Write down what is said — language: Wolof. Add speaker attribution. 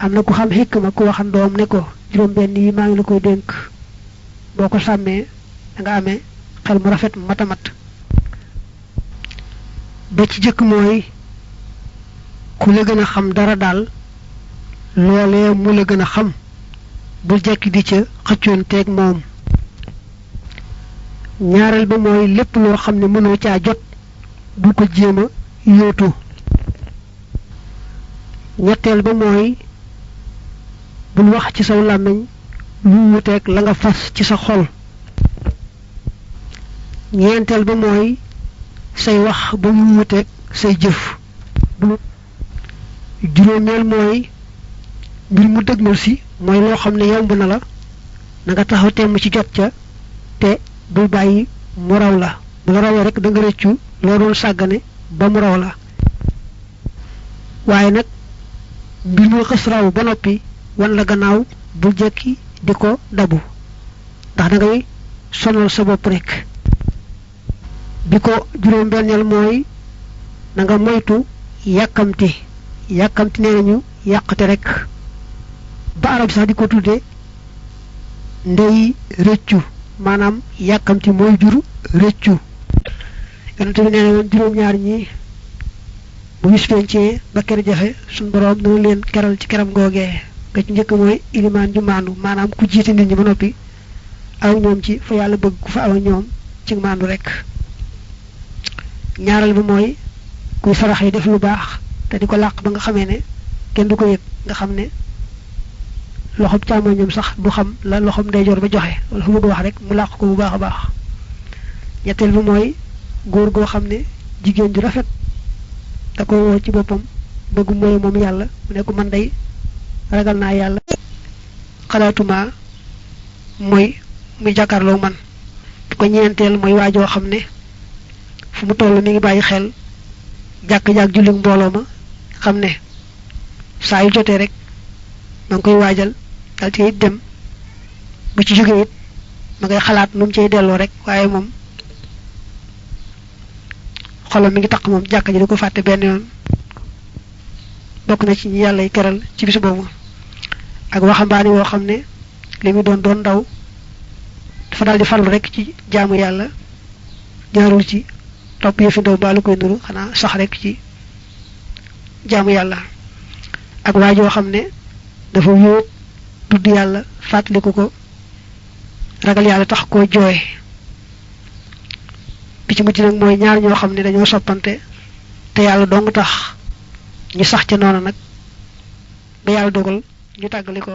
Speaker 1: amna ku xam hikma ku waxan doom ne ko juroom benn yi ma ngi la koy denk boko samé nga amé xel mu rafet matamat ba ci jëk moy ku la gëna xam dara dal lolé mu la gëna xam bu jekki di ca xëccionté ak mom ñaaral ba moy lepp lo xamne mëno ca jot bu ko jema yotu ñettel ba moy bul wax ci saw lamagne lu wutek la nga fas ci sa xol ñentel ba moy say wax ba mu wutek say jëf juroomel moy bir mu deggul ci moy lo xamne yomb na la nga taxaw tém ci jot ca té bu bayyi mu raw la bu la rawé rek da nga reccu lo doon sagane ba mu raw la waye nak bir mu xess raw ba nopi wan la gannaaw bu jekki diko dabu ndax da ngay sonal sa bop rek biko juroom bennel moy da nga moytu yakamti nenañu yakate rek ba arab sax diko tuddé ndey reccu manam yakamti moy juru reccu yonent bi neena won juroom ñaar ñi bu bis fencé ba kër jaxé sun borom dana leen keral ci keram googee ga ci njëkk moy iliman ju mandu manam ku jité nit ñi ba nopi aw ñoom ci fa yalla bëgg ku fa aw ñoom ci mandu rek ñaaral bi moy kuy saraxé def lu baax té diko laq ba nga xamé né kenn du ko yëg nga xamné loxob càmmoñ ñoom sax du xam la loxob ndeyjoor ba joxe wala fu mu wax rek mu laq ko bu baaxa baax ñettel bi moy goor go xamné jigéen ju rafet da ko wo ci bopam bëgg moy mom yalla mu ne ko man day ragal na yalla xalaatuma moy muy jakarlo man ko ñentel moy waajo xamné fu mu tollu mi ngi bayyi xel jakk julli mbolo ma xamné saa yu joté rek mang koy wajal dal ci dem bu ci joggé ma ngay xalaat num cey delo rek waye mom xolam mi ngi tak mom jakk ji diko faté ben yoon bokk na ci ñi yalla keral ci bisu bobu ak waxambaani wo xamné limi doon ndaw dafa daldi farlu rek ci jaamu yalla jaarul ci top yefi ndaw balu koy nuru xana sax rek ci jaamu yalla ak waajo xamné dafa wéet tudd yalla fatlikou ko ragal yalla tax ko joy bi ci mujj nak moy ñaar ñoo xamné dañoo soppante té yalla dong tax ñu sax ci nona nak ba yalla dogal ñu tagaliko